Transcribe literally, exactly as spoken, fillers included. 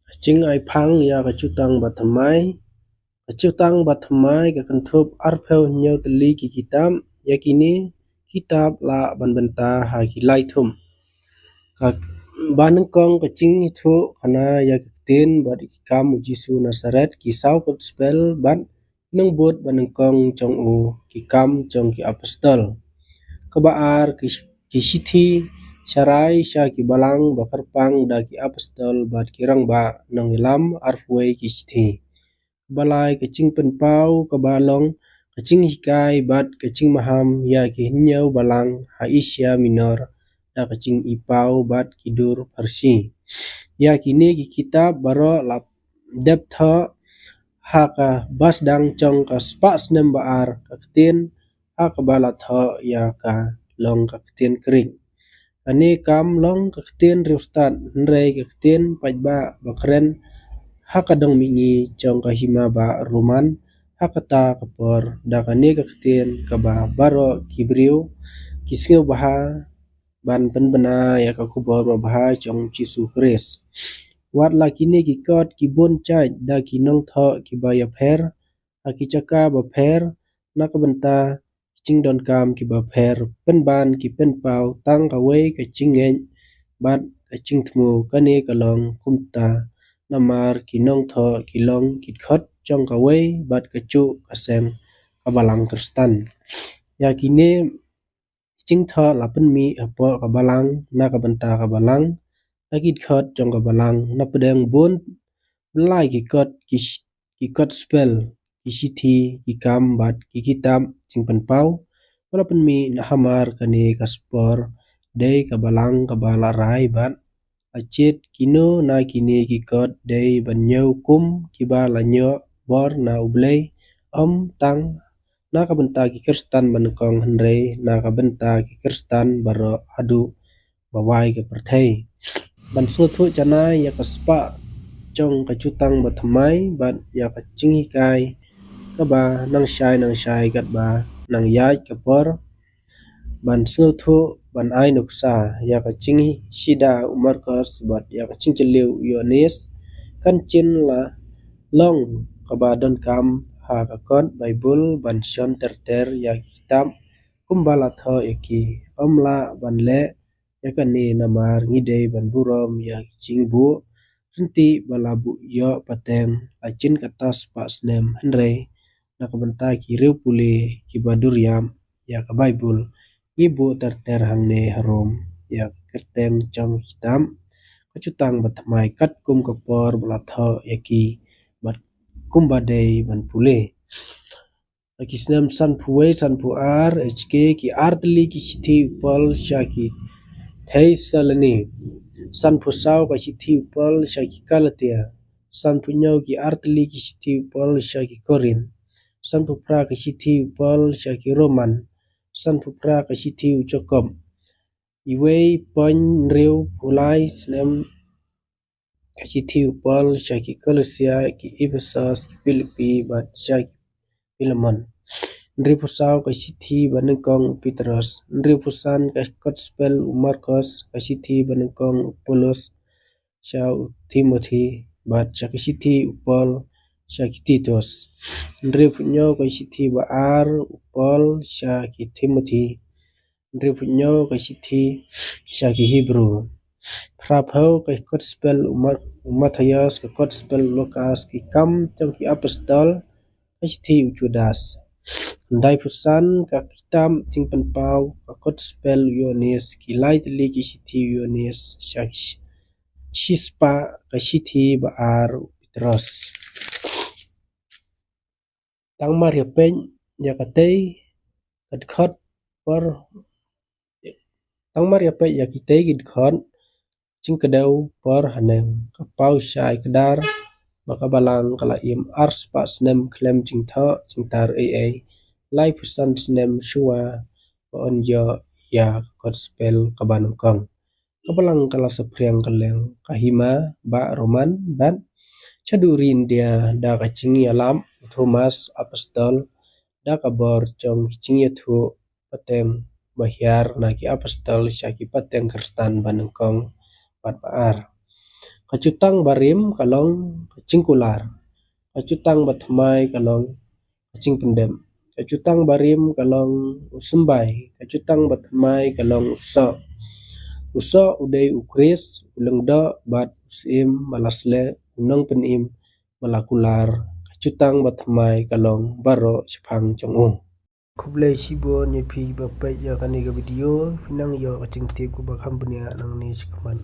Ka jingai phang ïa ka Jutang Bathymmai. Ka Jutang Bathymmai ka kynthup arphew hynñiew tylli ki kitab. Ïa kine kitab lah ban bynta ha ki lai thum. Kaba nyngkong ka jingïathuh khana ïa ka ktien bad ki kam u Jisu Nasaret, ki saw Gospel bad ki nongbud ba nyngkong jong u, ki Kam jong ki Apostol. Kaba ar ki, ki shithi sharai sha ki balang ba kyrpang da ki apostol bad ki rangbah nongïalam, arphew wei ki shithi. Kaba lai ka jingpynpaw kaba long ka jinghikai bad ka jingmaham ïa ki hynñiew balang ha Asia Minor da ka jingipaw bad ki dur pharshi. Ïa kine ki kitab baroh la dep thoh ha kaba sdang jong ka spah snem ba ar. Ka ktien ha kaba la thoh ïa ka long ka ktien Grik. Kane kam long ka ktien riewstad, hynrei ka ktien paidbah ba kren ha ka dong mihngi jong ka hima bah Roman ha kata ka por. Da kane ka ktien kaba baroh ki briew ki sngewbha ban pynbna ïa ka khubor babha jong Jisu Khrist. Wat la kine ki kot ki bun jait da ki nongthoh kiba ïapher ha ki jaka bapher, na ka bynta ki jingdonkam kiba pher, pynban ki pynpaw tang kawei ka jingngeit bad ka jingthmu. Kane ka long kumta namar ki nongthoh ki long ki dkhot jong kawei bad kajuh ka seng ka balang Khristan. Ïa kine ki jingthoh la pynmih hapoh ka balang na ka bynta ka balang, na ki dkhot jong ka balang, na pdeng bun blai ki kot, ki sh-, ki Gospel, ki shithi, ki kam bad ki kitab jingpynpaw ba la pynmih na hamar kane ka spah. Dei ka balang kaba la rai bad la jied kino na kine ki kot dei ban ñiew kum kiba la ñiewbor na U Blei, ym tang na ka bynta ki Khristan ba nyngkong hynrei na ka bynta ki Khristan baroh haduh ba wai ka pyrthei. Ban sngewthuh janai ïa ka spah jong ka Jutang Bathymmai bad ïa ka jinghikai kaba nang shai nang shai katba nang ïaid ka por, ban sngewthuh, ban ai nuksa ïa ka jingshida u Markos bad ïa ka jingjylliew u Ïoannis, kan jin la long kaba donkam ha ka kot Baibl ban shon ter ter ïa ki kitab kumba la thoh ïa ki. Ym lah ban leh ïa kane namar ngi dei ban burom ïa ki jingbuh ryntih ba la buh ïoh pateng la jin kata spah snem, hynrei na ka bynta ki riew pule kiba duriap ïa ka Baibl, ngi buh ter ter hangne harum ïa ka kyrteng jong ka kitab ka Jutang Bathymmai katkum ka por ba la thoh ïa ki bad kumba dei ban pule. Ha ki snem sanphew wei sanphew ar H K, ki ar tylli ki shithi u Paul sha ki Thessaloni, sanphew saw ka shithi u Paul sha ki Galatia, sanphew hynñiew ki ar tylli ki shithi u Paul sha ki Korinth, sanphew phra ka shithi u Paul sha ki Roman, sanphew phra ka shithi u Jakob, iwei point hynriewphew lai snem ka shithi u Paul sha ki Kolosia, ki Ephesos, ki Philippi bad sha ki Philemon, hynriewphew saw ka shithi ba nyngkong u Petros, hynriewphew san ka Gospel u Markos, ka shithi ba nyngkong u Paulus sha u Timothi bad sha ka shithi u Paul sha ki Titus, hynriewphew hynñiew ka shithi ba ar u Paul sha ki Timothi, hynriewphew hynñiew ka shithi sha ki Hebru, phraphew ka Gospel u Mar-, u Mathaios, ka Gospel u Lukas, ki Kam jong ki Apostol, ka shithi u Judas, khyndaiphew san ka kitab Jingpynpaw, ka Gospel u Ïoannis, ki lai tylli ki shithi u Ïoannis, sha ki shi-, shispah ka shithi ba ar u Petros. Tang mar ïa peit ïa katei ka dkhot por, tang mar ïa peit ïa kitei ki dkhot jingkdew por haneng. Ka paw shai kdar ba ka balang ka la im arspah snem khlem jingthoh jingtar ei ei, laiphew san snem shuwa ba yn ïoh ïa ka Gospel kaba nyngkong. Ka balang ka la saphriang kylleng ka hima bah Roman bad shaduh ri India da ka jingïalap u Thomas Apostol da ka bor jong ki jingïathuh pateng ba hiar na ki apostol sha ki pateng Khristan ba nyngkong bad ba ar. Ka jutang barim ka long ka jingkular. Ka jutang bathymmai ka long ka jingpyndep. Ka jutang barim ka long u symbai. Ka jutang bathymmai ka long u soh. U soh u dei u Khrist, u lyngdoh bad u syiem ba la sleh, u nongpynim ba la kular. Ka jutang bathymmai ka long baroh shaphang jong u. Khublei shibun ïa phi ba peit ïa kane ka video, phi nang ïoh ka jingtip kaba kham bniah nangne shakhmat.